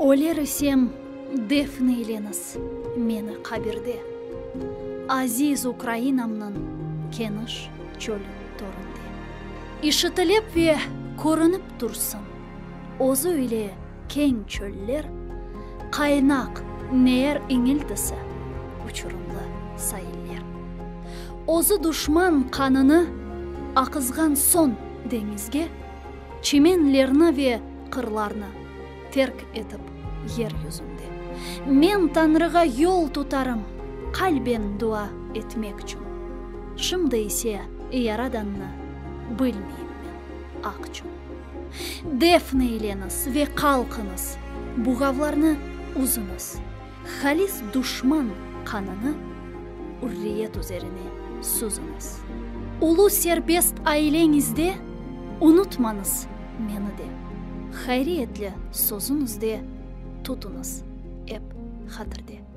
Öler isem, defn eyleñiz meni qabirde, Aziz Ukrainamnıñ keniş çöl töründe. İşitilip ve körünip tursın özü ile keñ çöller, Qaynaq neer iñiltisi, uçurımlı sailler. Özü duşman qanını aqızğan soñ deñizge, Çimenlerni ve qırlarnı terk etip yer yüzünde. Men Tañrığa yol tutarım qalben dua etmekçün. Şimdi ise Yaradannı bilmeyim men, aqçün. Defn eyleñiz ve qalqıñız, buğavlarnı üzüñiz, Halis duşman qanını ürriyet üzerine süzüñiz. Ulu serbest aileñizde unutmañız meni de, Hayriyetli sözüñizde tutuñız ep hatirde.